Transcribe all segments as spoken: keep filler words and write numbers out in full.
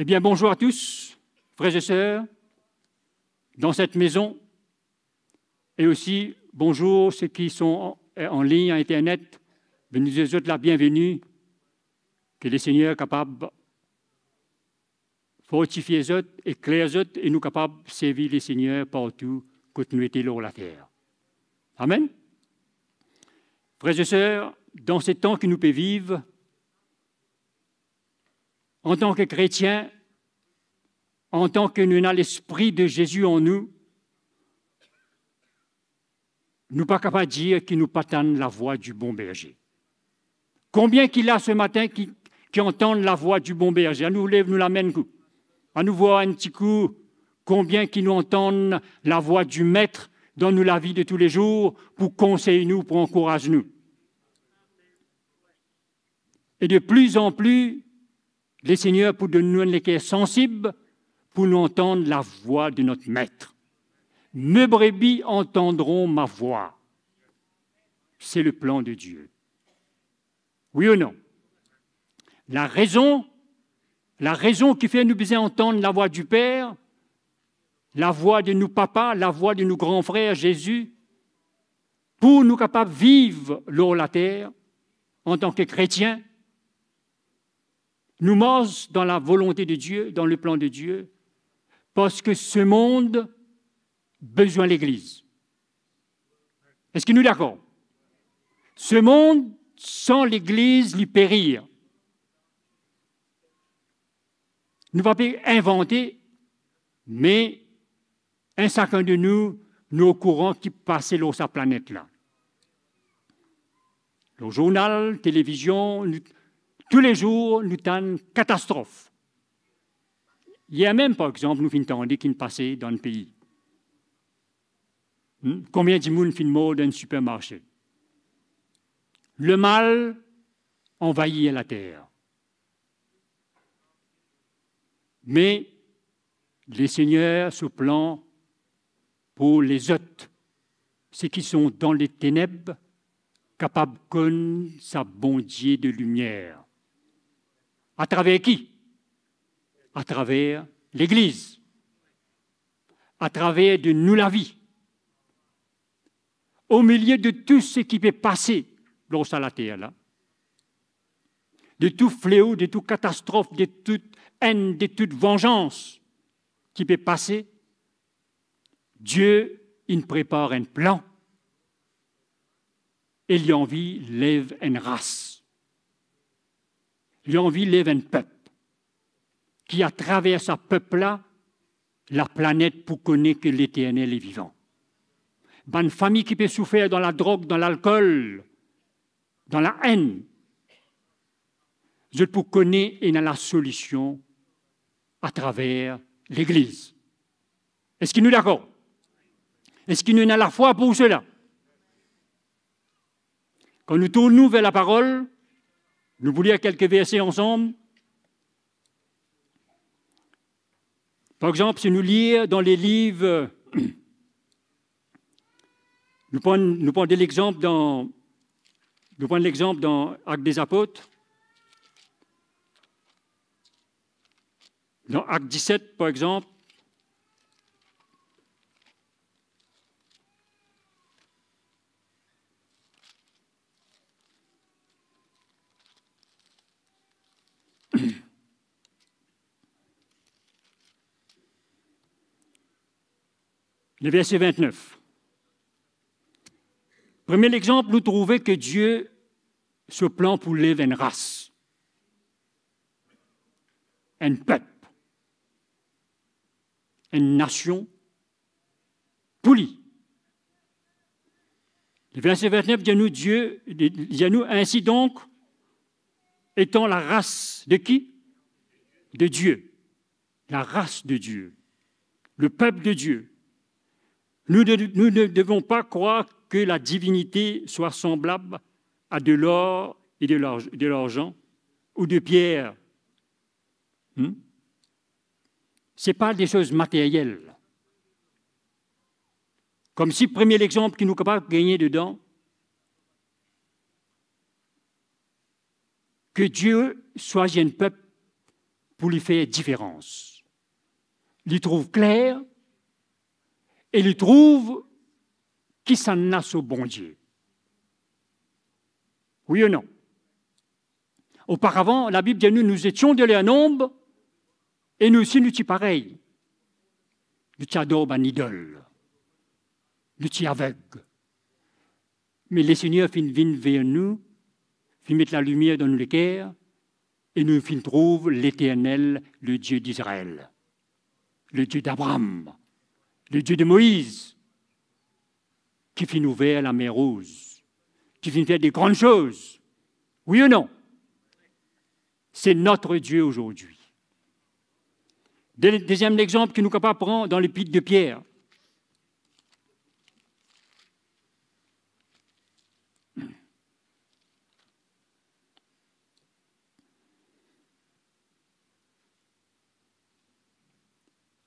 Eh bien, bonjour à tous, frères et sœurs, dans cette maison, et aussi bonjour ceux qui sont en, en ligne, à Internet. Beni zot, la bienvenue. Que le Seigneur est capable fortifie zot, ekler zot, e nou kapav servi Lesegner partou kot nou ete lor later. Amen. Frer e ser, dan se tan ki nou pe viv, antan ki kretien, antan ki nou ena Lespri de Zezi an nou, nou pa kapav dir ki nou pa tann lavwa di bon berze. Konbien ki la se matin ki, ki antann lavwa di bon berze? Anou lev nou lame kou. Anou vwar enn ti kou konbien ki nou antann lavwa di Met dan nou lavi de toulezour pou konsey nou, pou ankouraz nou. E de pli an pli, Lesegner pou donn nou enn leker sansib pou nou antann lavwa de not Met. Mes brebis entendront ma voix. C'est le plan de Dieu. Wi ou non? Larezon, larezon ki fer nou bizin antann lavwa Diper, lavwa de nou Papa, lavwa de nou gran Frer Zezi, pou nou kapav viv lor later antan ki kretien, nou mars dan lavolonte de Dieu, dan leplan de Dieu, parski se mond bizin Legliz. Eski nou dakor? Se mond san Legliz, li perir. Nou pa pe invante, me enn sakenn de nou, nou okouran ki pase lor sa planet la. Lor zournal, televizion, nou, toulezour nou tann katastrof. Yer mem, par exanp, nou finn tande ki finn pase dan pei. Hmm? Konbien dimoun finn mor dan sipermarse? Lemal anvayir later. Me Lesegner, so plan pou lezot, seki son dan leteneb, kapav konn sa Bondie de limier. Atraver ki? Atraver Legliz. Atraver de nou lavi. Omilie de tou seki pe pase lor sa later la, de tou fleo, de tou katastrof, de tout enn, de tout vanzans ki pe pase, Dieu inn prepar enn plan e li anvi lev enn ras. Li anvi lev enn pep ki atraver sa pep la, laplanet pou kone ki Leternel est vivant. Bann fami ki pe soufer dan ladrog, dan lalkol, dan laenn, zot pou kone ena lasolision atraver Legliz. Eski nou dakor? Eski nou ena lafwa pou sela? Kan nou tourn nou ver laparol, nou pou lir kelke verse ansam. Par exanp, si nou lir dan le liv, nou pran, nou pran de lexanp dan, nou pran lexanp dan Actes des Apôtres, dan Actes dix-sept, par exanp, le verse vintnef. Premie lexanp, nou trouve ki Dieu, so plan pou lev enn ras, enn pep, enn nasion pou li. Le verse vintnef dir nou, Dieu, dir nou, ainsi donc, étant la race de qui? De Dieu. La race de Dieu. Le peuple de Dieu. Nous ne, nous ne devons pas croire que la divinité soit semblable à de l'or et de l'arg-, de l'argent ou de pierre. Hmm? Se pa de soz materyel. Koumsi premie lexanp ki nou kapav gagne dedan, ki Dieu swazir enn pep pou li fer diferans. Li trouv kler e li trouv kisannla so Bondie. Wi ou non? Oparavan, Labib dir nou, nou etion de leur nombre e nou osi nou ti parey. Nou ti ador bann idol. Nou ti aveg. Me Lesegner finn vinn ver nou, finn met lalimier dan nou leker, e nou finn trouv Leternel, le Dieu d'Israël, le Dieu d'Abraham, le Dieu de Moïse, ki finn ouver Lamer Rouz, ki finn fer de gran soz. Wi ou non? C'est notre Dieu aujourd'hui. De-, deziem lexanp ki nou kapav pran dan Lepit de Pier.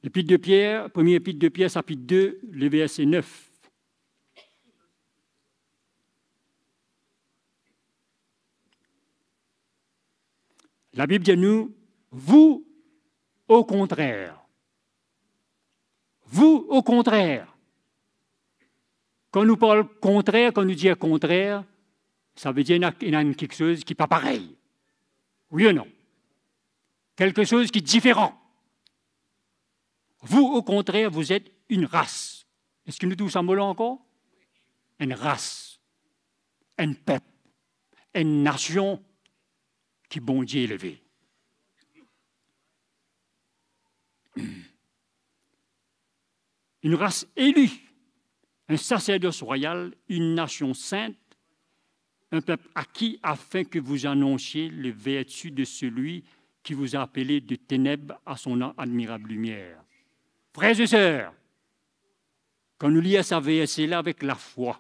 Lepit de Pier, premie Lepit de Pier, sapit de, le verse nef. Labib dir nou, vous, au contraire. Vous, au contraire. Kan nou parl kontrer, kan nou dir kontrer, savedir ena, ena enn kiksoz ki pa parey. Wi ou non? Quelque chose qui est différent. Vous, au contraire, vous êtes une race. Eski nou trouv sa mo la ankor? Enn ras, enn pep, enn nasion ki Bondie eleve. Une race élue, un sacerdoce royal, une nation sainte, un peuple acquis, afin que vous annonciez les vertus de celui qui vous a appelé de ténèbres à son admirable lumière. Frères et sœurs, kan nou lir sa verse la avek lafwa,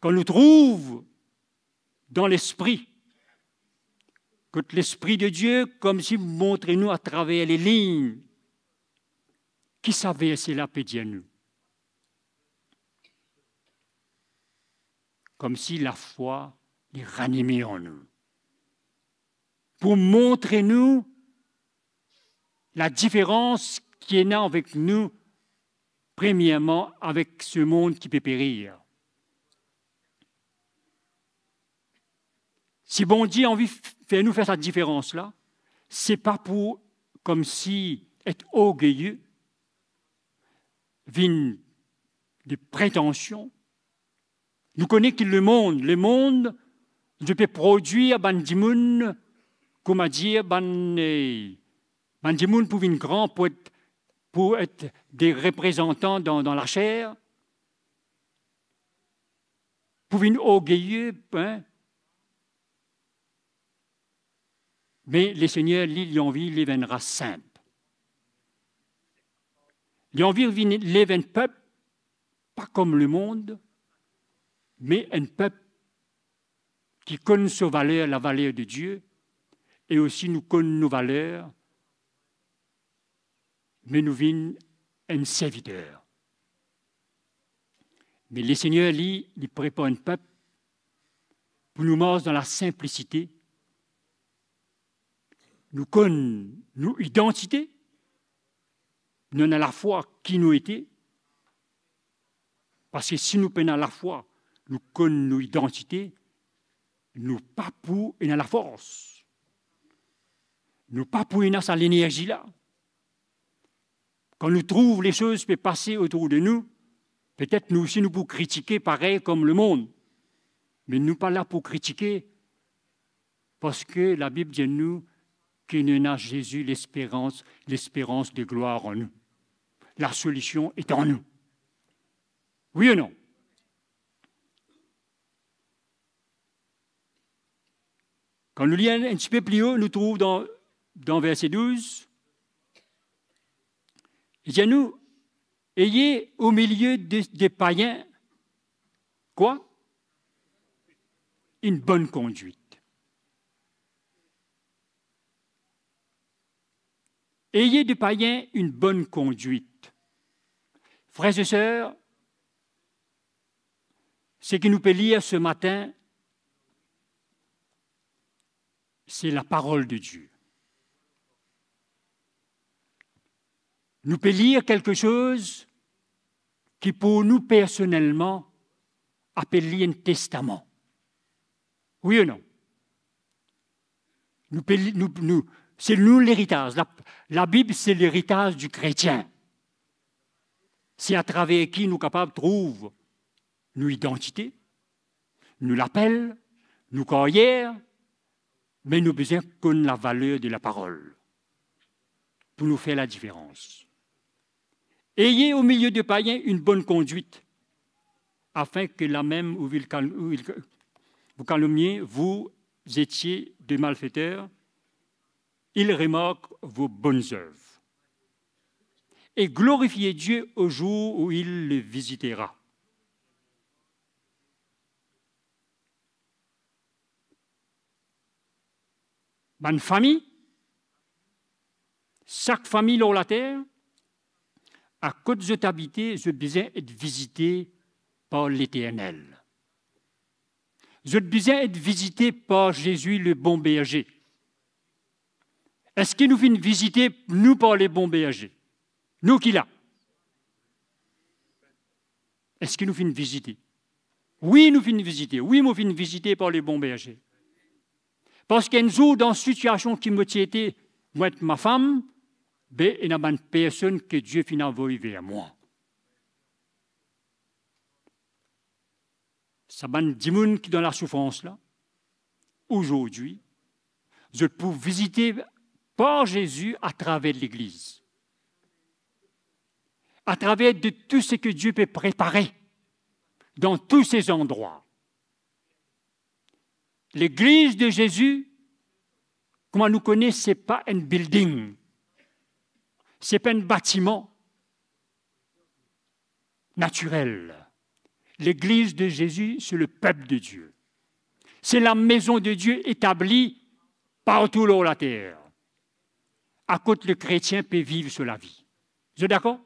kan nou trouv dan Lespri, kot Lespri de Die koumsi montre nou atraver lelign ki sa verse la pe dir nou. Koumsi lafwa li ranime an nou, pou montre nou ladiferans ki ena avek nou, premierman avek se mond ki pe perir. Si Bondie anvi f-, fer nou fer sa diferans la, se pa pou koumsi et orgeye, vinn de pretansion. Nou kone ki lemond, lemond, nou pe prodwir bann dimoun, kouma dir, bann, eh, bann dimoun pou vinn gran, pou et, pou et de reprezantan dan, dan laser, pou vinn orgeye, hein. Me Lesegner, li, li anvi lev enn ras sinp. Li anvi vinn lev enn pep, pa kouma lemond, me enn pep ki konn so valer, lavaler de Die, e osi nou konn nou valer, me nou vinn enn serviter. Me Lesegner, li, li prepar enn pep pou nou mars dan lasinplisite. Nou konn nou idantite, nou ena lafwa ki nou ete, parski si nou pena lafwa, nou konn nou idantite, nou pa pou ena lafors. Nou pa pou ena sa lenerzi la. Kan nou trouv lesoz pe pase otour de nou, petet nou osi nou pou kritike parey kouma lemond. Me nou pa la pou kritike, parski Labib dir nou ki nou ena Zezi, lesperans, lesperans de glwar an nou. Lasolision est en nous. Wi ou non? Kan nou lir enn, enn tipe pli o, nou trouv dan, dan verse douz, li dir nou, ayez au milieu de, des païens, quoi? Une bonne conduite. Ayez des païens une bonne conduite. Frères et sœurs, seki nou pe lir se matin, se laparol de Die. nou pe lir kelke soz ki pou nou personelman apel li enn testaman. Wi ou non? Nou pe li-, nou, nou, se nou leritaz. La, Labib, se leritaz di kretien. Se atraver ki nou kapav trouv nou idantite, nou lapel, nou karyer, me nou bizin konn lavaler de laparol pou nou fer ladiferans. Ayez au milieu de païens une bonne conduite, afin que là même où ils cal-, où ils, vous calomniez, vous étiez de malfaiteurs, ils remarquent vos bonnes œuvres. Et glorifiez Dieu au jour où il le visitera. Bann fami, sak fami lor later, kot zot abite, zot bizin et vizite par Leternel. Zot bizin et vizite par Zezi, le bon berze. Eski nou finn vizite nou par le bon berze? Nou ki la. Eski nou finn vizite? Wi, nou finn vizite. Wi, mo finn vizite par le bon berze. Parski enn zour, dan sitiasion ki mo ti ete, mwa ek mo fam, be, ena bann personn ki Dieu finn avoy ver mwa. Sa bann dimoun ki dan lasoufrans la, azordi, zot pou vizite par Zezi atraver legliz. Atraver de tou seki Dieu pe prepare dan tou se zandrwa. Legliz de Zezi, kouma nou kone, se pa enn building, se pa enn batiman natirel. Legliz de Zezi, se le pep de Dieu. Se la maison de Dieu etabli partou lor later. Kot le kretien pe viv so lavi. Zot dakor?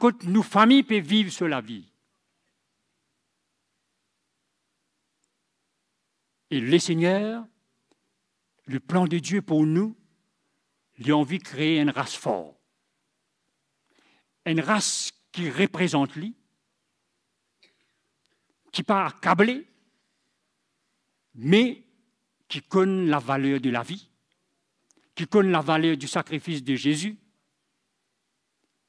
Kot nou fami pe viv so lavi. E Lesegner, le plan de Dieu pou nou, li anvi kree enn ras for. Enn ras ki reprezant li, ki pa akable, me ki konn lavaler de lavi, ki konn lavaler di sakrifis de Zezi,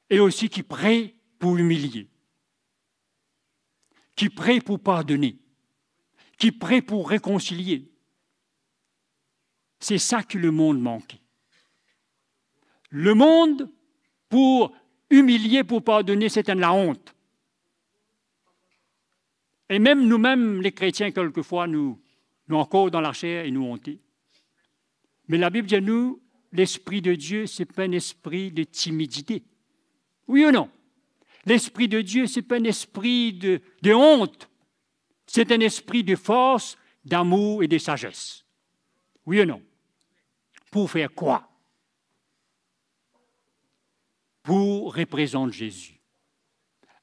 e osi ki pre pou imilie, ki pre pou pardone, ki pre pou rekonsilie. Se sa ki lemond manke. Lemond pou imilie, pou pardone, se enn laont. E mem noumem, le kretien, kelkefwa, nou, nou ankor dan laser e nou onte. Me Labib dir nou, Lespri de Dieu, se pa enn espri de timidite. Wi ou non? Lespri de Dieu, se pa enn espri de, de ont. Se enn espri de fors, damour e de sazes. Wi ou non? Pou fer kwa? Pou reprezant Zezi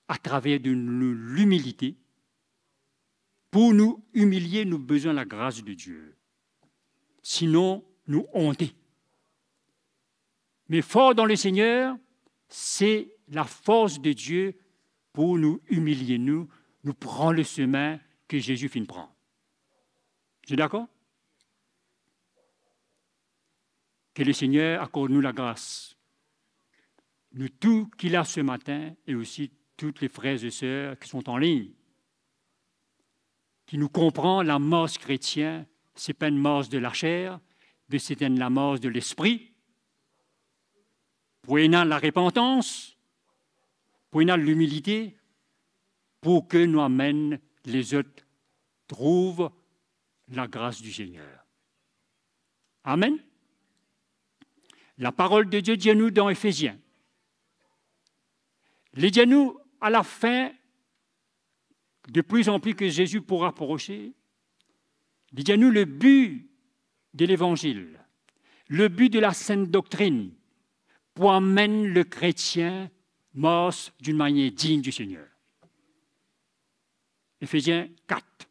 atraver de nou limilite. Pou nou imilie, nou bizin lagras de Dieu. Sinon, nou onte. Me for dan Lesegner, se lafors de Dieu pou nou imilie nou, nou pran lesemin ki Zezi finn pran. Zot dakor? Ke Lesegner akord nou lagras, nou tou ki la se matin, e osi tou le frer e ser ki son an lign, ki nou konpran lamars kretien, se pa enn mars de laser, me se enn lamars de lespri, pou ena larepantans, pou ena limilite, pou ke nou amenn lezot trouv lagras di Segner. Amen. Laparol de Dieu dir nou dan Efezien, li dir nou, a la fin, de plus en plus que Jésus pou raprose, li dir nou le bi de levanzil, le bi de la sent doktrin, pou amenn le kretien mars d'une manière digne du Seigneur. Efezien kat.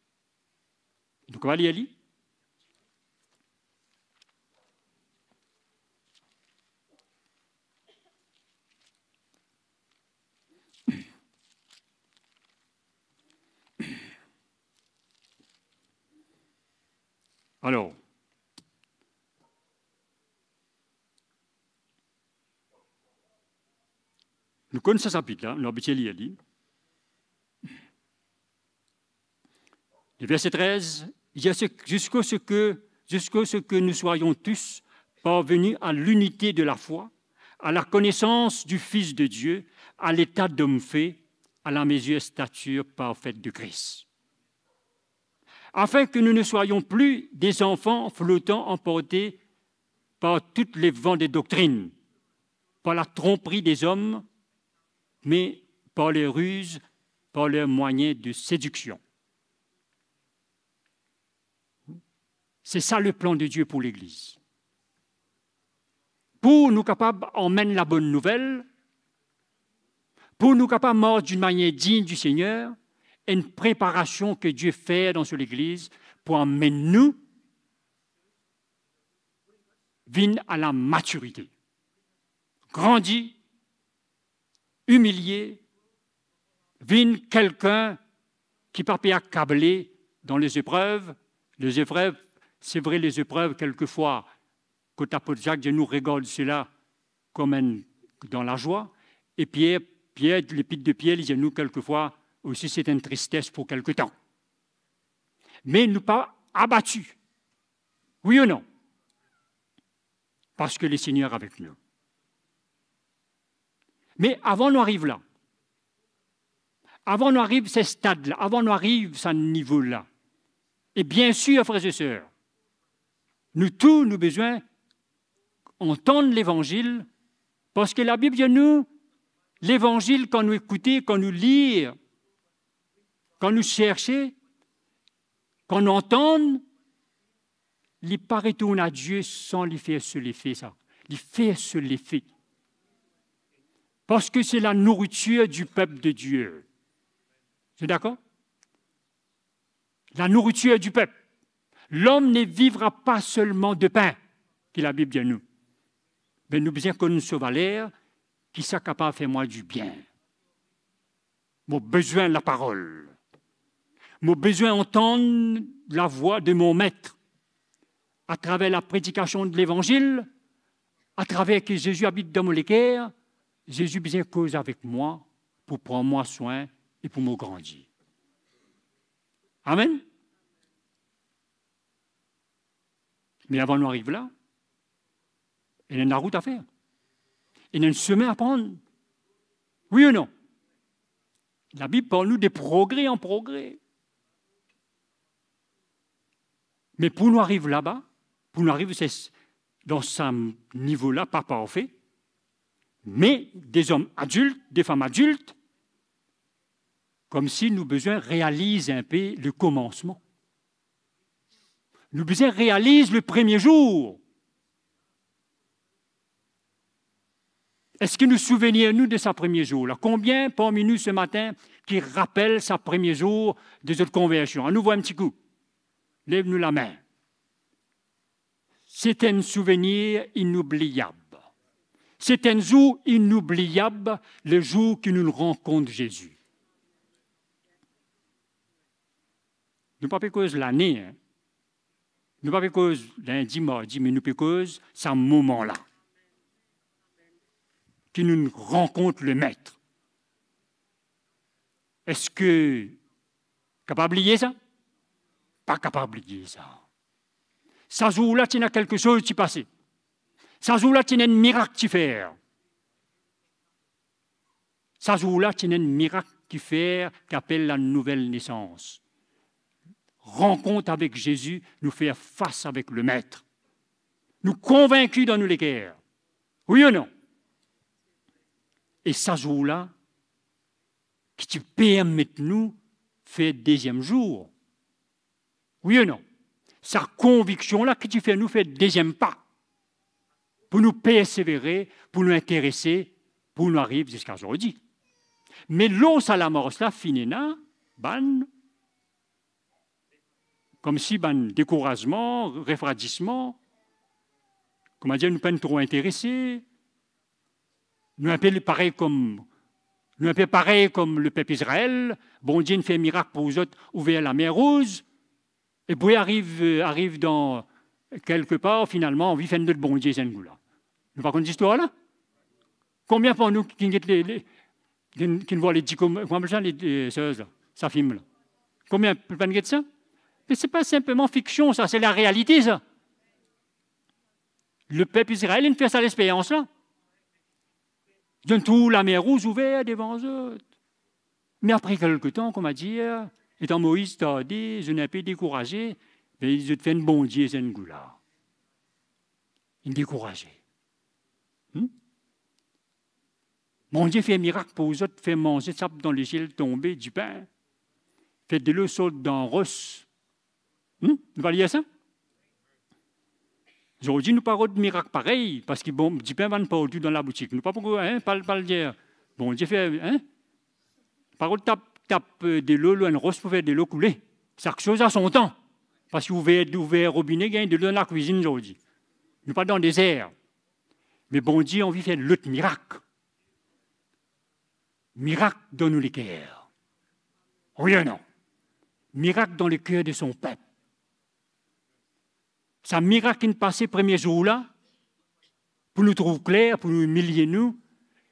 Nou kapav lir li? Alor, nou konn sa sapit la, nou abitie lir li. Le verset treize, il y a ce, jusqu'à ce que, jusqu'à ce que nous soyons tous parvenus à l'unité de la foi, à la connaissance du Fils de Dieu, à l'état d'homme fait, à la mesure stature parfaite de Christ. Afin que nous ne soyons plus des enfants flottant emportés par tous les vents des doctrines, par la tromperie des hommes, mais par les ruses, par leurs moyens de séduction. Se sa le plan de Dieu pou legliz. Pou nou kapav amenn labonn nouvel, pou nou kapav mars d'une manière digne du Seigneur, enn preparasion ke Dieu fer dan so legliz pou amenn nou vinn a la matirite, grandi, imilie, vinn kelkenn ki pa pe akable dan lezeprev. Lezeprev, se vre, lezeprev, kelkefwa, kot apot Zak dir nou regard sela kouma enn, dan lazwa, e Pier, Pier, Lepit de Pier, li dir nou kelkefwa osi se enn tristes pou kelke tan. Me nou pa abati. Wi ou non? Parski Lesegner avek nou. Me avan nou ariv la, avan nou ariv sa stad la, avan nou ariv sa nivo la, e biensir, frer e ser, nou tou nou bizin antann levanzil, parski Labib dir nou, levanzil, kan nou ekoute, kan nou lir, kan nou serse, kan nou antann, li pa retourn a Die san li fer so lefe sa. Li fer so lefe. Parski se la nouritir di pep de Die. Zot dakor? La nouritir di pep. L'homme ne vivra pas seulement de pain, ki Labib dir nou. Be nou bizin konn so valer, ki sa kapav fer mwa dibien. Mo bizin laparol. Mo bizin antann lavwa de mo Met atraver lapredikasion de levanzil, atraver ki Zezi abit dan mo leker. Zezi bizin koz avek mwa pou pran mwa swin e pou mo grandi. Amen. Me avan nou ariv la, ena enn larout a fer. Ena enn semin a pran. Wi ou non? Labib parl nou de progre an progre. Me pou nou ariv laba, pou nou ariv se, dan sa nivo la, pa parfe, me de zom adilt, de fam adilt, koumsi nou bizin realiz inpe le komansman. Nou bizin realiz le premie zour. Eski nou souvenir nou de sa premie zour la? Konbien parmi nou se matin ki rapel sa premie zour de zot konversion? Anou vwar enn ti kou. Lev nou lame. Se enn souvenir inoubliab. Se enn zour inoubliab, le zour ki nou rankont Zezi. Nou pa pe koz lane, en. Nou pa pe koz lindi, mardi, me nou pe koz sa moman la ki nou rankont Lemet. Eski kapav bliye sa? Pa kapav bliye sa. Sa zour la, ti ena kelke soz ti pase. Sa zour la, ti ena enn mirak ti fer. Sa zour la, ti ena enn mirak ki fer, ki apel la nouvel nesans. Rankont avek Zezi, nou fer fas avek Lemet. Nou konvinki dan nou leker. Wi ou non? E sa zour la, ki ti permet nou fer deziem zour. Wi ou non? Sa konviksion la ki ti fer nou fer deziem pa. Pou nou persevere, pou nou interese, pou nou ariv ziska zordi. Me lor sa lamars la, finn ena bann, koumsi bann dekourazman, refradisman, koumadir nou pa tro interese, nou inpe parey kom, nou inpe parey kom lepep Izrael, Bondie inn fer mirak pou zot, ouver Lamer Rouz, E pou ariv, euh, ariv dan kelke par, finalman, anvi fer enn lot Bondie, se enn gou la. Nou pa konn zistwar la? Konbien parmi nou ki, ki, ki, ki vwar le di kom-, kouma apel sa, le, euh, sa, sa, sa fim la? Konbien, pa'nn get sa? Me se pa sinpleman fiksion, sa, se larealite, sa. Lepep Izrael inn fer sa lexperyans la. Zot inn trouv Lamer Rouz ouver devan zot. Me apre kelke tan, kouma dir, letan Moiz tarde, zot inn inpe dekouraze, be zot fer enn Bondie, se enn gou la. Inn dekouraze. Hmm? Bondie fer mirak pou zot, fer manze sab dan lesiel tonbe, dipin, fer delo sort dan ros. Hmm? Nou pa lir sa? Zordi, nou pa rod mirak parey, parski, bon, dipin bann partou dan laboutik. Nou pa pou, hein, pa, pa dir, Bondie fer, hein? Pa rod tap, tap, euh, delo lor enn ros pou fer delo koule. Sak soz a son tan. Parski ouver, ouver robine, gagn delo dan lakwizinn zordi. Nou pa dan dezer. Me Bondie anvi fer lot mirak. Mirak dan nou leker. Wi ou non? Mirak dan leker de son pep. Sa mirak ki'nn pase premie zour la, pou nou trouv kler, pou nou imilie nou,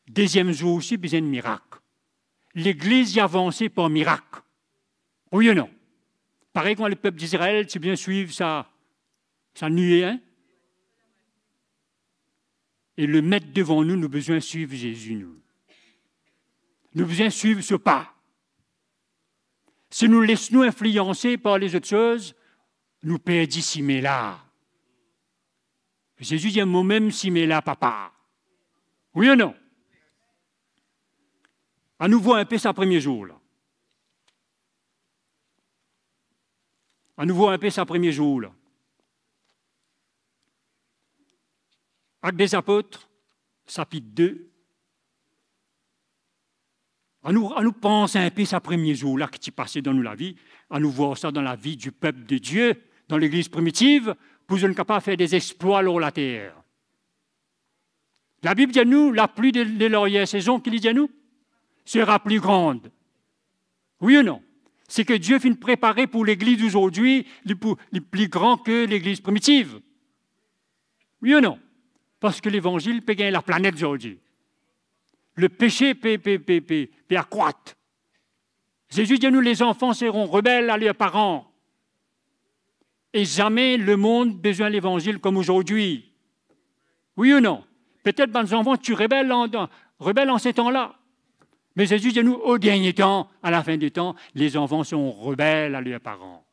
deziem zour osi bizin enn mirak. Legliz, li avanse par mirak. Wi ou non? Parey kouma lepep Izrael ti bizin swiv sa, sa nie, hein? E Lemet devan nou, nou bizin swiv Zezi, nou. Nou bizin swiv so pa. Si nou les nou inflianse par lezot soz, nou perdi sime la. Zezi dir, "Momem sime la, Papa." Wi ou non? Anou vwar inpe sa premie zour la. Anou vwar inpe sa premie zour la. Actes des Apôtres, sapit de. Anou, anou pans inpe sa premie zour la ki ti pase dan nou lavi, anou vwar sa dan lavi dipep de Die, dan legliz primitiv, pou zot kapav fer dezexplwa lor later. Labib dir nou, lapli de, de laryer sezon, ki li dir nou? Sera pli gran. Wi ou non? Seki Die finn prepare pou legliz ozordi, li pou, li pli gran ki legliz primitiv. Wi ou non? Parski levanzil pe gagn laplanet zordi. Lepese pe, pe, pe, pe, pe akrwat. Zezi dir nou, "Les enfants seront rebelles à leurs parents." E zame lemond bizin levanzil kom ozordi. Wi ou non? Petet bann zanfan ti rebel an, an, rebel an se tan la. Me Zezi dir nou, o dernie tan, à la fin des temps, les enfants seront rebelles à leurs parents.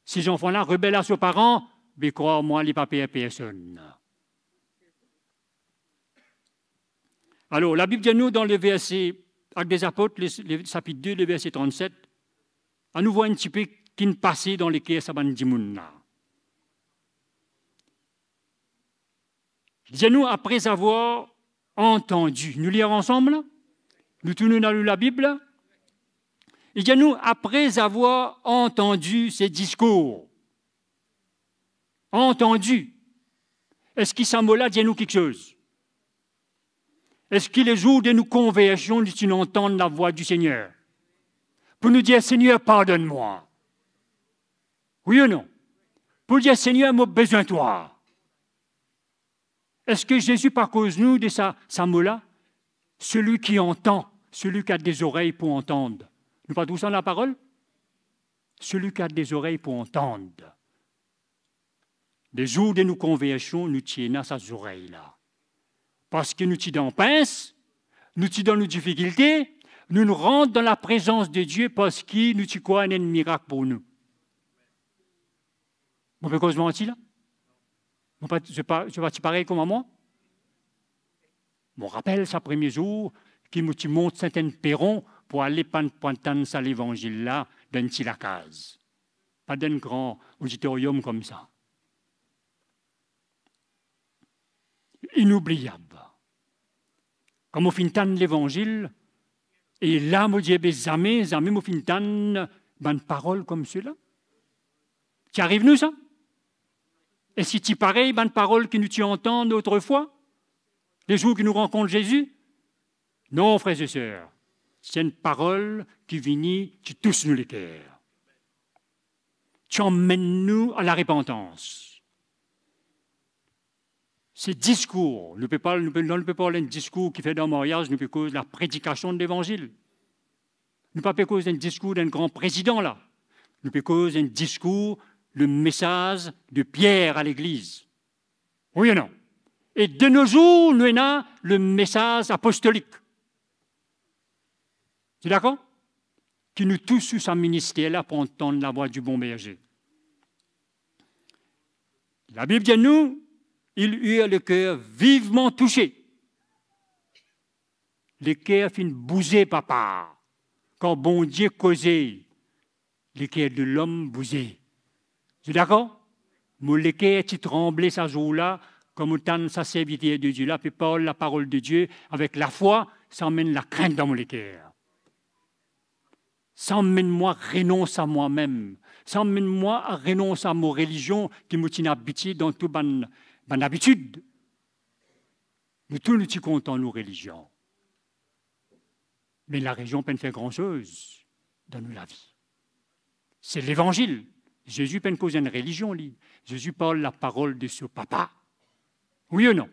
Si zanfan la rebel a so paran, be krwar mwa, li pa per personn. Alor, Labib dir nou dan le verse, Actes des Apôtres, le, le sapit de, le verse trannset, anou vwar enn tipe ki'nn pase dan leker sa bann dimoun la. Li dir nou, apre avoir antandi. Nou lir ansam la? Nou tourn dan Labib la? Li dir nou, apre avoir antandi se diskour. Antandi. Eski sa mo la dir nou kiksoz? Eski lezour de nou konversion, nou ti antann lavwa di Segner? Pou nou dir, "Segner, pardonn mwa." Wi ou non? Pou dir, "Segner, mo bizin twa." Eski Zezi pa koz nou de sa, sa mo la? Celui qui entend, celui qui a des oreilles pour entendre. Nou pa trouv sa dan laparol? Celui qui a des oreilles pour entendre. Lezour de nou konversion, nou ti ena sa zorey la. Parski nou ti dan pins, nou ti dan nou difikilte, nou, nou rant dan laprezans de Die parski nou ti krwar ena enn mirak pou nou. Mo pe koz manti la? Mo pa, zot pa, zot pa ti parey kouma mwa? Mo rapel sa premie zour ki mo ti mont Sentinn Peron pou ale pann, pou al tann sa levanzil la dan enn ti lakaz. Pa dan enn gran oditoriom koumsa. Inoubliab. Kan mo finn tann levanzil, e la mo dir, be zame, zame mo finn tann bann parol koumsela. Ti ariv nou sa? Eski ti parey bann parol ki nou ti antann otrefwa, lezour ki nou rankont Zezi? Non, frer e ser, ti enn parol ki vini, ti tous nou leker. ti amenn nou a larepantans. Se diskour, nou pe parl, nou pe, nou pe parl enn diskour ki fer dan maryaz, nou pe koz lapredikasion de levanzil. Nou pa pe koz enn diskour d'enn gran prezidan la. Nou pe koz enn diskour, le mesaz de Pier a legliz. Wi ou non? E de nos zour, nou ena le mesaz apostolik. Zot dakor? Ki nou tous sou sa minister la pou antann lavwa di bon berze. Labib dir nou, ils eurent le cœur vivement touché. Leker finn bouze, papa. Kan Bondie koze, leker de lom bouze. Zot dakor? Mo leker ti tranble sa zour la, kan mo tann sa serviter de Die la pe parl laparol de Die avek lafwa, sa amenn lakrint dan mo leker. Sa amenn mwa renons a mwa-mem. Sa amenn mwa a renons a mo relizion ki mo ti inn abitie dan tou bann, bann abitid. Nou tou nou ti kontan nou relizion. Me larelizion pa'nn fer gran soz dan nou lavi. Se levanzil. Zezi pa'nn koz enn relizion, li. Zezi parl laparol de so Papa. Wi ou non?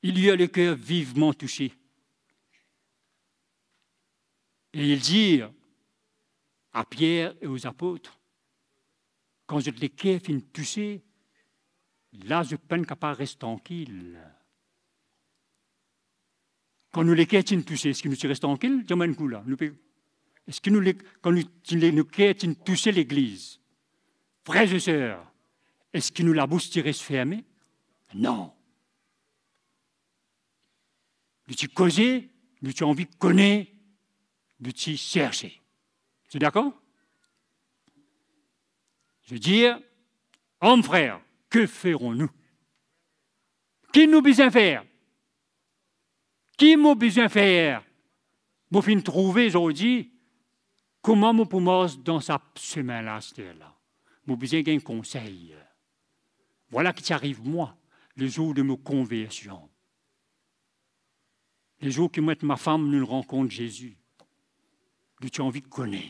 Ils eurent le cœur vivement touché. Et ils dirent à Pierre et aux apôtres, kan zot leker finn touse, la zot pa'nn kapav res trankil. Kan nou leker ti'nn touse, eski nou ti res trankil? Dir mwa enn kou la, nou pe, eski nou le-, kan nou ti le-, nou leker ti'nn touse legliz, frer e ser, eski nou labous ti res ferme? Non. Nou ti koze, nou ti anvi kone, nou ti serse. Zot dakor? Je dis, hommes, frères, que ferons-nous? Ki nou bizin fer? Ki mo bizin fer? Mo finn trouve zordi kouma mo pou mars dan sa semin la, aster la. Mo bizin gagn konsey. Vwala ki ti ariv mwa, lezour de mo konversion. Lezour ki mwa ek mo fam, nou rankont Zezi, nou ti anvi kone.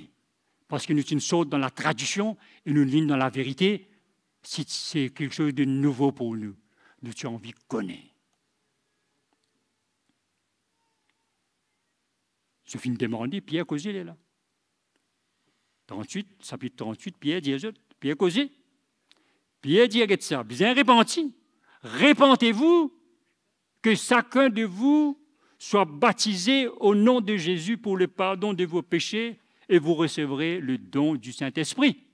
Parski nou ti'nn sort dan latradision e nou vinn dan laverite, si se kiksoz de nouvo pou nou. Nou ti anvi kone. Zot finn demande, Pier koze li la. Trantwit, sapit trantwit, Pier dir zot, Pier koze. Pier dir, get sa, bizin repanti. Repentez-vous, que chacun de vous soit baptisé au nom de Jésus pour le pardon de vos péchés et vous recevrez le don du Saint-Esprit.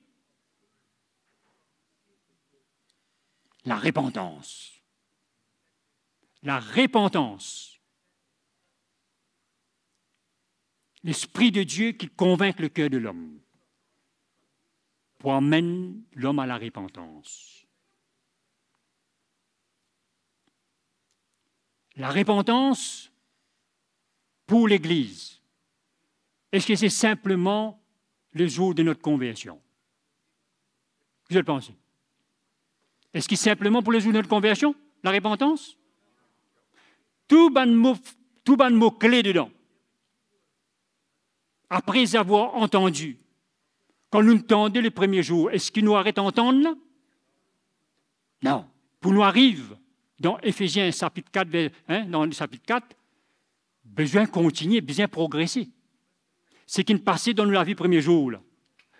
Larepantans. Larepantans. Lespri de Die ki konvink leker de lom pou amenn lom a larepantans. Larepantans pou legliz, eski se sinpleman lezour de not konversion? Ki zot panse? Eski sinpleman pou lezour de not konversion, larepantans? Tou bann mo, tou bann mo kle dedan. Après avoir entendu, kan nou tande le premie zour, eski nou aret antann la? Non. Pou nou ariv dan Efezien sapit kat, ver, hein, dan sapit kat, bizin kontigne, bizin progrese. Seki inn pase dan nou lavi premie zour la,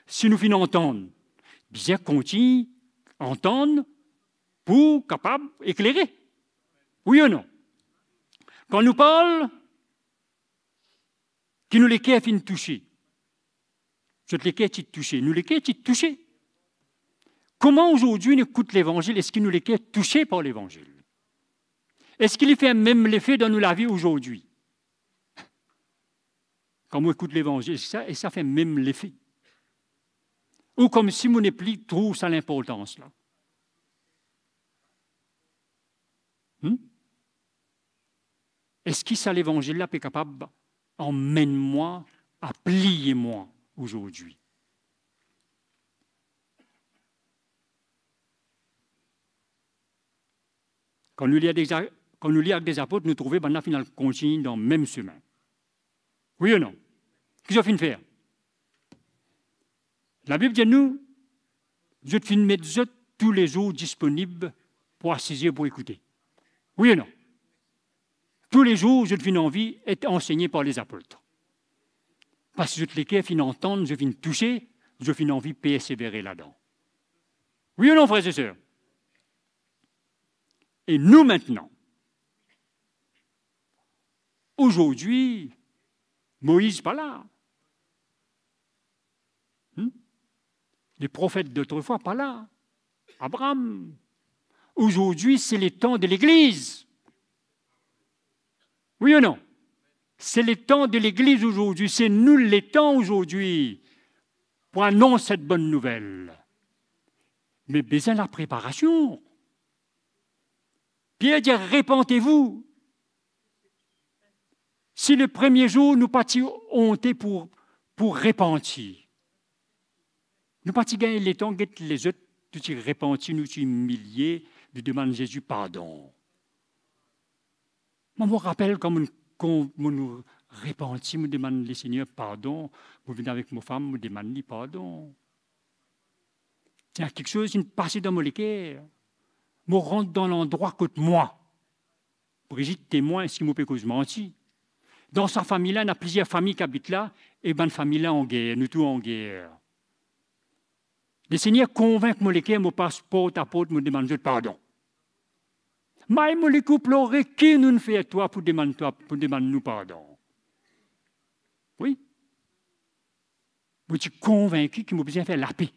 si nou finn antann, bizin kontigne antann pou kapav eklere. Wi ou non? Kan nou parl ki nou leker finn touse, zot leker ti touse, nou leker ti touse. Kouma ozordi nou ekout levanzil, eski nou leker touse par levanzil? Eski li fer mem lefe dan nou lavi ozordi? Kan mo ekout levanzil, sa, e sa fer mem lefe? Ou koumsi mo nepli trouv sa linportans la? Hmm? Eski sa levanzil la pe kapav amenn mwa a pliye mwa ozordi? Kan nou lir Akte deza-, kan nou lir Akte dezapot, nou trouve bannla finn al kontign dan mem semin. Wi ou non? Ki zot finn fer? Labib dir nou, zot finn met zot toulezour disponib pou asize, pou ekoute. Wi ou non? Toulezour, zot finn anvi et ansegne par lezapot. Parski zot leker finn antann, zot finn touse, zot finn anvi persevere ladan. Wi ou non, frer e ser? E nou, mintnan, azordi, Moiz pa la. Hmm? Leprofet dotrefwa pa la. Abraam. Azordi, se letan de legliz. Wi ou non? Se letan de legliz azordi, se nou letan azordi pou anons set bonn nouvel. Me bizin lapreparasion. Pier dir, "Repentez-vous." Si le premie zour nou pa ti onte pou, pou repanti, nou pa ti gagn letan get lezot, nou ti repanti, nou ti imilie, nou demann Zezi pardon. Mwa, mo rapel kan mo, kan mo repanti, mo demann Lesegner pardon, mo vinn avek mo fam, mo demann li pardon. Ti ena kiksoz finn pase dan mo leker. Mo rant dan landrwa kot mwa. Brigitte temwin, si mo pe koz manti. Dan sa fami la, ena plizier fami ki abit la, e bann fami la an ger, nou tou an ger. Lesegner konvink mo leker, mo pas port a port, mo demann zot pardon. May mo leker plore, ki nou'nn fer twa pou demann twa, pou demann nou pardon? Wi. Mo ti konvinki ki mo bizin fer lape.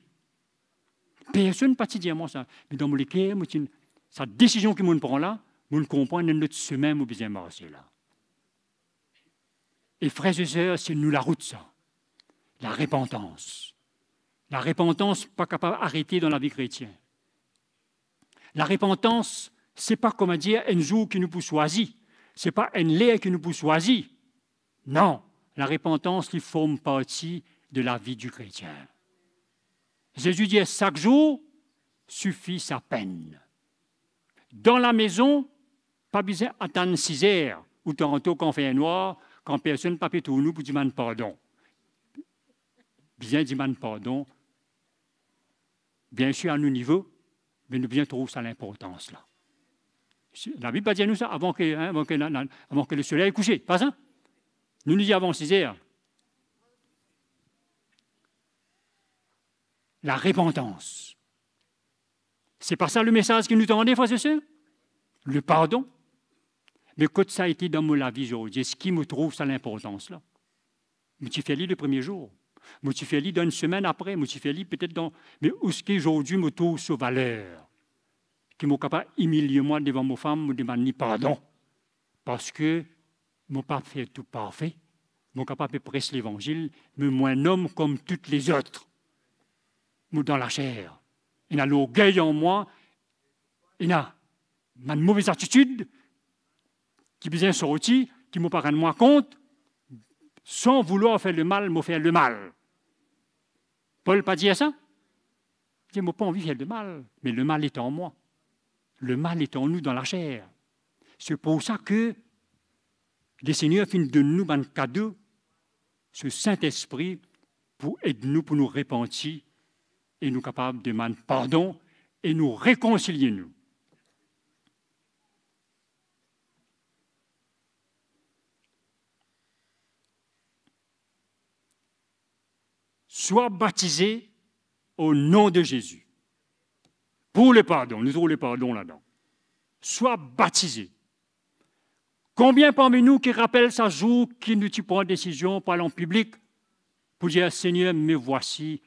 Personn pa ti dir mwa sa, me dan mo leker, mo ti, sa desizion ki mo'nn pran la, mo'nn konpran ena enn lot semin mo bizin marse la. E frer e ser, se nou larout sa. Larepantans. Larepantans pa kapav arete dan lavi kretien. Larepantans, se pa, kouma dir, enn zour ki nou pou swazi. Se pa enn ler ki nou pou swazi. Non, larepantans, li form parti de lavi di kretien. Zezi dir, sak zour sifi sa penn. Dan lamezon, pa bizin atann siz er, ou tanto kan fer nwar, kan personn pa pe trouv nou pou dimann pardon. Bizin dimann pardon, biensir, a nou nivo, me nou bizin trouv sa linportans la. Si, Labib pa dir nou sa avan ke, hein, avan ke, na, na, avan ke lesoley kouse, pa sa? Nou, nou dir avan siz er. Larepantans. Se pa sa lemesaz ki nou tande, frer e ser? Lepardon. Me kot sa ete dan mo lavi zordi? Eski mo trouv sa linportans la? Mo ti fer li le premie zour. Mo ti fer li dan enn semenn apre. Mo ti fer li petet dan, me eski zordi mo trouv so valer? Ki mo kapav imilie mwa devan mo fam, mo demann li pardon. Parski mo pa fer tou parfe. Mo kapav pe pres levanzil, me mo enn om kom tou lezot. Mo dan laser. Ena lorgey an mwa, ena bann move atitid ki bizin sorti, ki mo pa rann mwa kont, san vouloir fer lemal, mo fer lemal. Pol pa dir sa? Li dir, mo pa anvi fer lemal, me lemal ete an mwa. Lemal ete an nou dan laser. Se pou sa ke Lesegner finn donn nou bann kado, so Sintespri, pou ed nou, pou nou repanti, e nou kapav demann pardon, e nou rekonsilie nou. Sois baptisé au nom de Jésus. Pour le pardon, nou trouv lepardon ladan. Sois baptisé. Konbien parmi nou ki rapel sa zour ki nou ti pran desizion pou al an piblik, pou dir, "Segner, me vwasi,"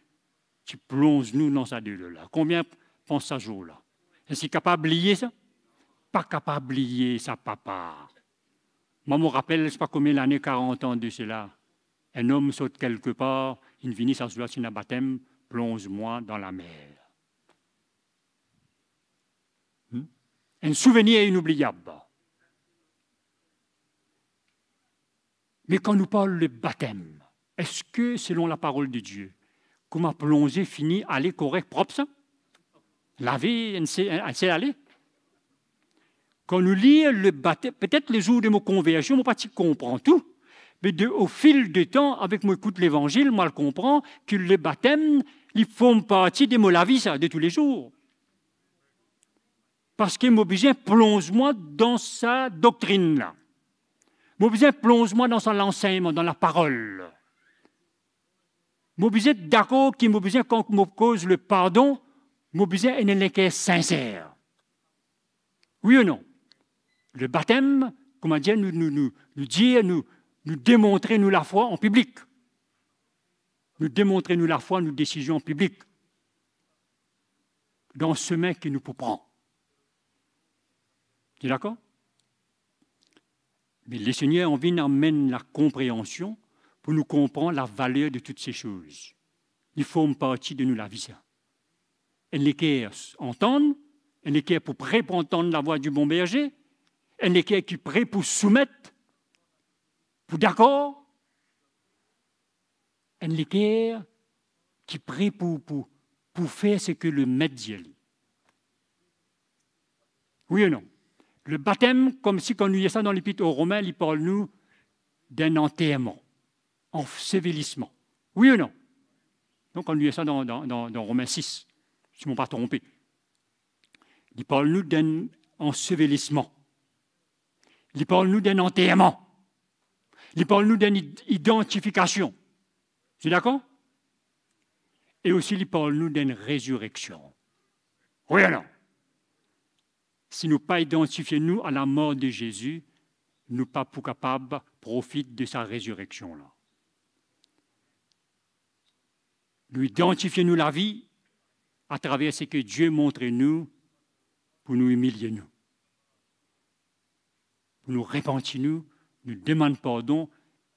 ti plonz nou dan sa delo la? Konbien pans sa zour la? Eski kapav bliye sa? Pa kapav bliye sa, papa. Mwa, mo rapel, se pa konbien lane, karant an de sela, enn om sort kelkepar, inn vini, sa zour la ti ena batem, plonz mwa dan lamer. Hmm? Enn souvenir inoubliab. Me kan nou parl de batem, eski selon laparol de Die, kouma plonze, fini, ale korek, prop sa? Lave, enn se-, enn sel ale? Kan nou lir le batem, petet lezour de mo konversion, mo pa ti konpran tou, Me de, o fil de tan, avek mo ekout levanzil, mo al konpran ki lebatem, li form parti de mo lavi sa, de toulezour. Parski mo bizin plonz mwa dan sa doktrinn la. Mo bizin plonz mwa dan sa lansegnman, dan laparol. Mo bizin dakor ki mo bizin, kan mo koz lepardon, mo bizin ena enn leker sinser. Wi ou non? Lebatem, kouma dir, nou, nou, nou, nou dir, nou, nou demontre nou lafwa an piblik. Nou demontre nou lafwa, nou desizion an piblik. Dan semin ki nou pou pran. Ou dakor? Me Lesegner anvi amenn lakonpreansion pou nou konpran lavaler de tout se soz. Li form parti de nou lavi sa. Enn leker antann, enn leker pou pre pou antann lavwa di bon berze, enn leker ki pre pou soumet, pou dakor, enn leker ki pre pou, pou, pou fer seki Lemet dir li. Wi ou non? Lebatem, koumsi kan nou lir sa dan Lepit o Romin, li parl nou d'enn anterman, ansevelisman. Wi ou non? Donk, kan nou lir sa dan, dan, dan, dan Romin sis, si mo pa tronpe, li parl nou d'enn ansevelisman. Li parl nou d'enn anterman. Li parl nou d'enn id-, idantifikasion. Ou dakor? E osi, li parl nou d'enn rezireksion. Wi ou non? Si nou pa idantifie nou a lamor de Zezi, nou pa pou kapav profit de sa rezireksion la. Nou idantifie nou lavi atraver seki Die montre nou pou nou imilie nou, pou nou repanti nou, nou demann pardon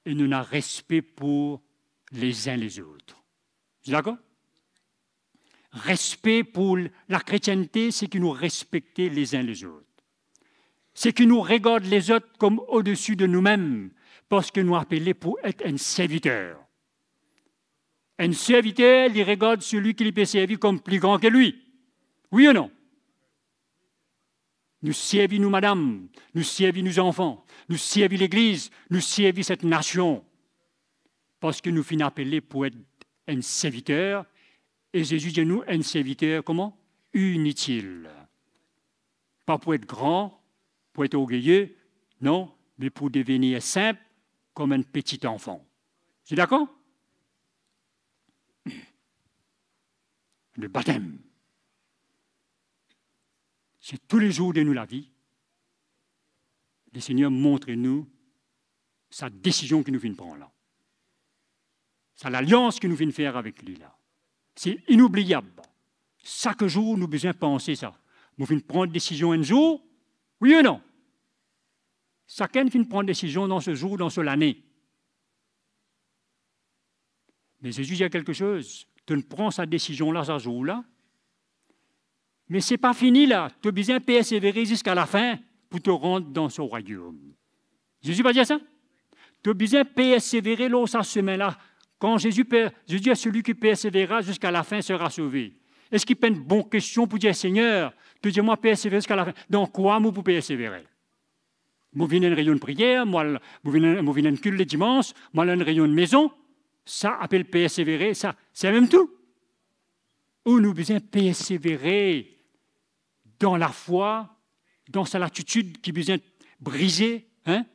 e nou ena respe pou lezin lezot. Ou dakor? Respe pou lakretiennte, se ki nou respekte lezin lezot. Se ki nou regard lezot kom odesi de noumem, parski nou apele pou et enn serviter. Enn serviter, li regard seki li pe servi kom pli gran ki li. Wi ou non? Nou servi nou madam, nou servi nou zanfan, nou servi legliz, nou servi set nasion. Parski nou finn apele pou et enn serviter, e Zezi dir nou enn serviter kouma? Initil. Pa pou et gran, pou et orgeye, non, me pou devenir sinp kom enn peti zanfan. Ou dakor? Lebatem. Se toulezour de nou lavi, Lesegner montre nou sa desizion ki nou finn pran la. Sa lalians ki nou finn fer avek li la. Se inoubliab. Sak zour nou bizin panse sa. Mo finn pran desizion enn zour, wi ou non? Sakenn finn pran desizion dan so zour, dan so lane. Me Zezi dir kelke soz, to pran sa desizion la, sa zour la, me se pa fini la, to bizin persevere ziska lafin pou to rant dan so rwayom. Zezi pa dir sa? To bizin persevere lor sa semin la. Kan Zezi per-, Zezi dir, "Celui qui persévérera jusqu'à la fin sera sauvé." Eski pa enn bon kestion pou dir, "Segner, to dir mwa persevere ziska lafin. Dan kwa mo pou persevere?" Mo vinn enn reynion priyer, mo al, mo vinn, mo vinn enn kilt ledimans, mo al enn reynion mezon, sa apel persevere, sa, se mem tou. Ou nou bizin persevere dan lafwa, dan sa latitid ki bizin brize, hein,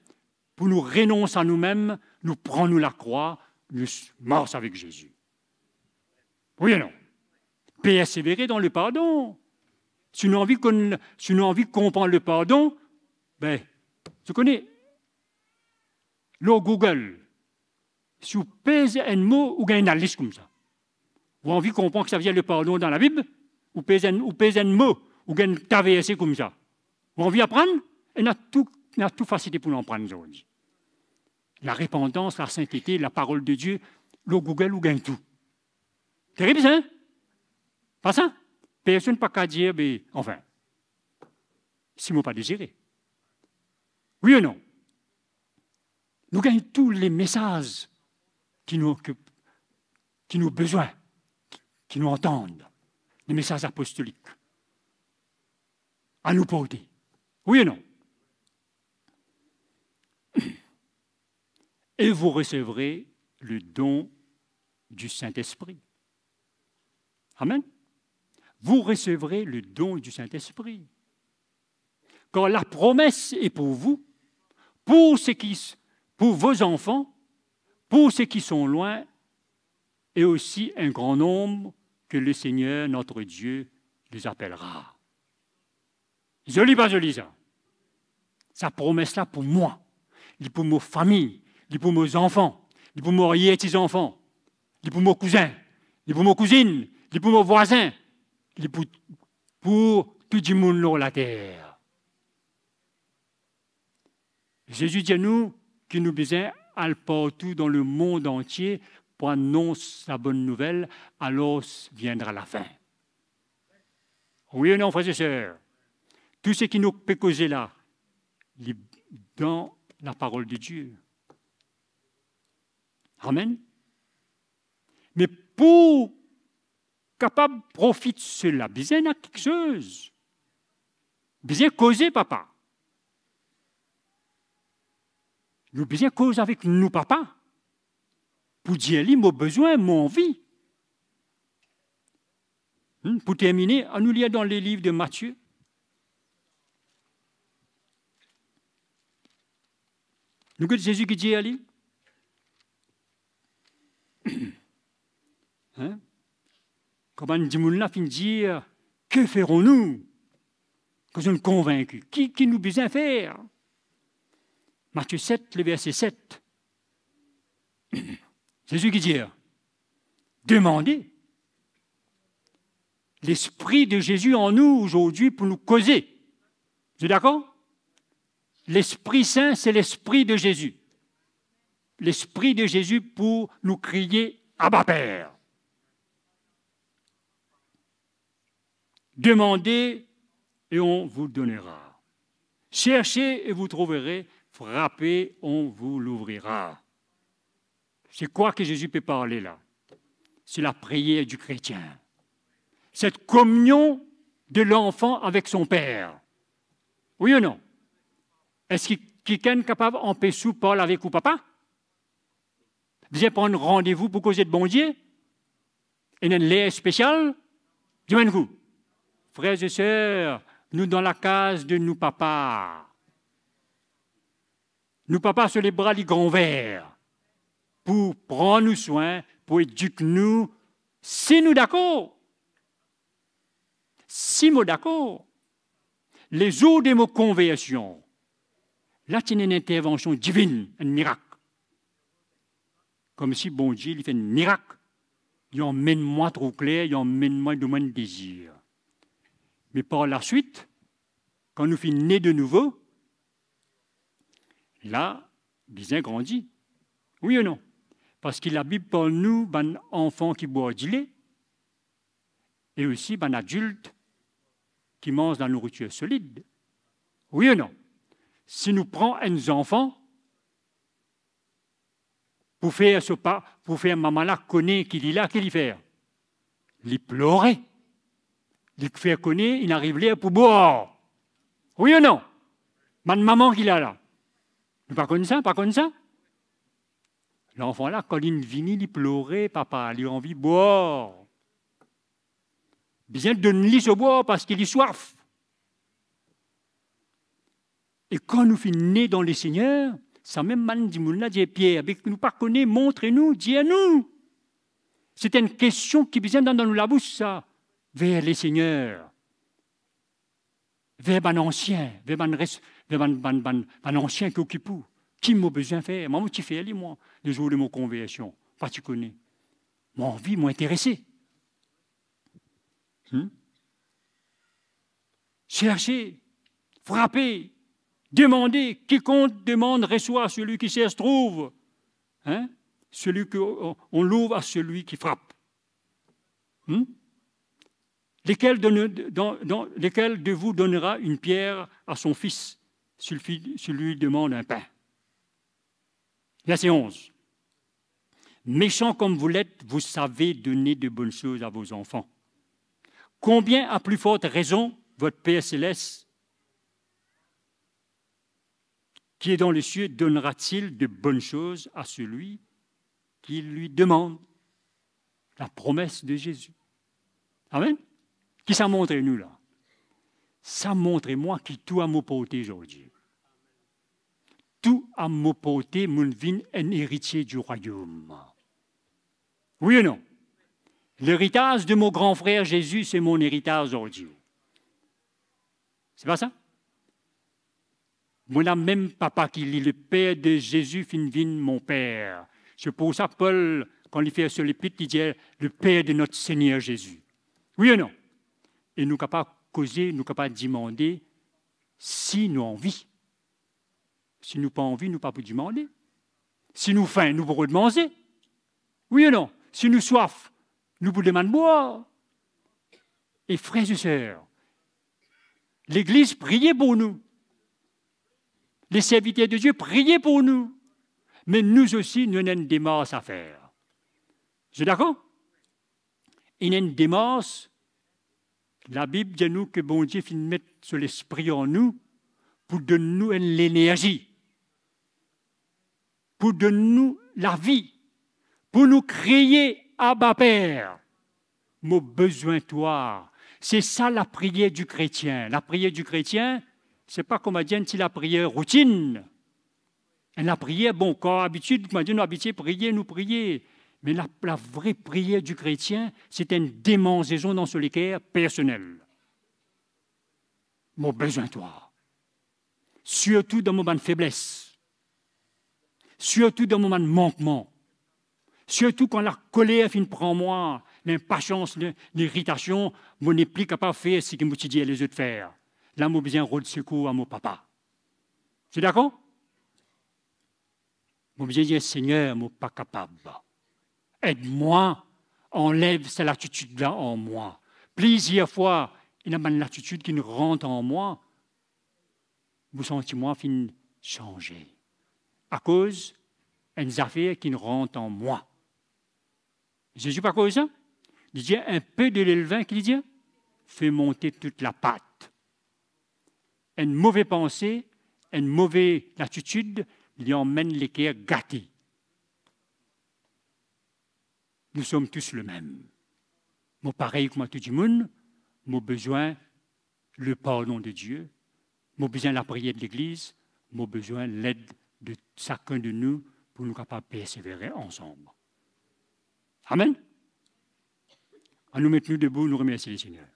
pou nou renons a noumem, nou pran nou lakrwa, nou s-, mars avek Zezi. Wi ou non? Persevere dan lepardon. Si nou anvi konn, si nou anvi konpran lepardon, be, ou kone, lor Google, si ou pez enn mo, ou gagn enn lalis koumsa. Ou anvi konpran ki savedir lepardon dan Labib, ou pez enn, ou pez enn mo, ou gagn ta verse koumsa. Ou anvi aprann? Ena tou, ena tou fasilite pou nou aprann zordi. Larepantans, lasintete, laparol de Die, lor Google ou gagn tou. Terib sa, hein? Pa sa? Personn pa kav dir, be, anfin, si mo pa dezire. Wi ou non? Nou gagn tou lemesaz ki nou, ki, ki nou bizin, ki nou antann, lemesaz apostolik. A nou porte. Wi ou non? et vous recevrez le don du Saint-Esprit. Amen. Vous recevrez le don du Saint-Esprit. Car la promesse est pour vous, pour ceux qui, pour vos enfants, pour ceux qui sont loin, et aussi un grand nombre que le Seigneur notre Dieu les appellera. Zoli pa zoli sa? Sa promes la pou mwa, li pou mo fami, li pou mo zanfan, li pou mo aryer ti zanfan, li pou mo kouzin, li pou mo kouzinn, li pou mo vwazin, li pou, pou tou dimoun lor later. Zezi dir nou ki nou bizin al partou dan lemond antie pou anons sa bonn nouvel, alors viendra la fin. Wi ou non, frer e ser? Tou seki nou pe koze la, li dan la parol de Die. Amen. Me pou kapab profit sela, bizin ena kiksoz. Bizin koze papa. Nou bizin koz avek nou papa pou dir li, mo bizin, mo anvi. Hmm, pou termine, anou lir dan leliv de Matie. Nou get Zezi ki dir li. Hein? Kan bann dimoun la finn dir, "Que ferons-nous?" Kan zot konvinki, ki, ki nou bizin fer? Matie set, le verse set. Zezi ki dir, demandez. Lespri de Zezi an nou azordi pou nou koze. Zot dakor? Lespri Sin, se Lespri de Zezi. Lespri de Zezi pou nou kriye, "Abba, Per." Demandez et on vous donnera. Cherchez et vous trouverez. Frappez, on vous l'ouvrira. Se kwa ki Zezi pe parle la? Se lapriyer di kretien. Set kominion de lanfan avek son per. Wi ou non? Eski kikenn kapav anpes ou parl avek ou papa? Bizin pran randevou pou koze de Bondie? Ena enn ler spesial? Dimann kou. Frer e ser, nou dan lakaz de nou papa. Nou papa so lebra li gran ouver pou pran nou swin, pou edik nou, si nou dakor. Si mo dakor, lezour de mo konversion, la ti ena enn intervansion divinn, enn mirak. Koumsi Bondie, li fer enn mirak, li amenn mwa tro kler, li amenn mwa, donn mwa enn dezir. Me par laswit, kan nou finn ne de nouvo, la, bizin grandi. Wi ou non? Parski Labib parl nou bann anfan ki bwar dile, e osi bann adilt ki manz lanouritir solid. Wi ou non? Si nou pran enn zanfan pou fer so pa, pou fer mama la kone ki li la, ki li fer? Li plore. Li fer kone inn ariv ler pou bwar. Wi ou non? Bann mama ki la la. Nou pa konn sa, pa konn sa? Lanfan la, kan linn vini, li plore, papa, li anvi bwar. Bizin donn li so bwar parski li swaf. E kan nou finn ne dan Lesegner, samem bann dimoun la dir Pier, "Be nou pa kone, montre nou, dir nou." Se enn kestion ki bizin dan, dan nou labous sa, ver Lesegner, ver bann ansien, ver bann res-, ver bann, bann, bann, bann ansien ki okip ou. Ki mo bizin fer? Mwa, mo ti fer li, mwa, lezour de mo konversion. Pa ti kone. Mo anvi, mo interese. Hmm? Cherchez, frappez, demandez. Quiconque demande reçoit, celui qui cherche trouve. Hein? Celui que, on, on l'ouvre à celui qui frappe. Hmm? Lequel donne, dans, dans, lequel de vous donnera une pierre à son fils, s'il fi-, s'il lui demande un pain? Verset onze. Méchants comme vous l'êtes, vous savez donner de bonnes choses à vos enfants. Combien à plus forte raison votre Père céleste qui est dans les cieux donnera-t-il de bonnes choses à celui qui lui demande ? La promesse de Jésus. Amen. Ki sa montre nou la? Sa montre mwa ki tou a mo porte zordi. Tou a mo porte, mo vinn enn eritie di rwayom. Wi ou non? L'héritage de mon grand frère Jésus, c'est mon héritage zordi. Se pa sa? Mo ena mem papa ki li, le Père de Jésus finn vinn mon père. Se pou sa Pol, kan li fer so lepit, li dir, le Père de notre Seigneur Jésus. Wi ou non? E nou kapav koze, nou kapav dimande si nou anvi. Si nou pa anvi, nou pa pou dimande. Si nou fin, nou pou rod manze. Wi ou non? Si nou swaf, nou pou demann bwar. E frer e ser, legliz priye pou nou. Les serviteurs de Dieu priye pou nou. Me nou osi, nou ena enn demars a fer. Zot dakor? Ena enn demars, Labib dir nou ke Bondie finn met so Lespri an nou pou donn nou enn lenerzi, pou donn nou lavi, pou nou kriye, Aba Per, mo bezwin twa. Se sa lapriyer di kretien. Lapriyer di kretien, se pa kouma dir enn ti lapriyer routinn. Enn lapriyer, bon, kan abitid, kouma dir, nou abitie priye, nou priye. Me la, lavre priyer di kretien, se enn demanzezon dan so leker personel. Mo bezwin twa. Sirtou dan mo bann febles. Sirtou dan mo bann mankman. Sirtou kan lakoler finn pran mwa, linpasians, li-, liritasion, mo nepli kapav fer seki mo ti dir lezot fer. La, mo bizin rod sekour a mo Papa. Zot dakor? Mo bizin dir, Segner, mo pa kapav. Ed mwa, anlev sa latitid la an mwa. Plizier fwa, ena bann latitid ki rant an mwa, mo santi mwa finn sanze. Akoz enn zafer ki rant an mwa. Zezi pa koz sa. Li dir, un peu de levain, ki li dir? Fait monter toute la pâte. Enn move panse, enn move latitid, li amenn leker gate. Nous sommes tous le même. Mo parey kouma tou dimoun, mo bezwin le pardon de Dieu, mo bizin lapriyer de legliz, mo bezwin led de sakenn de nou pou nou kapav persevere ansam. Amen. Anou met nou debou, nou remersie Lesegner.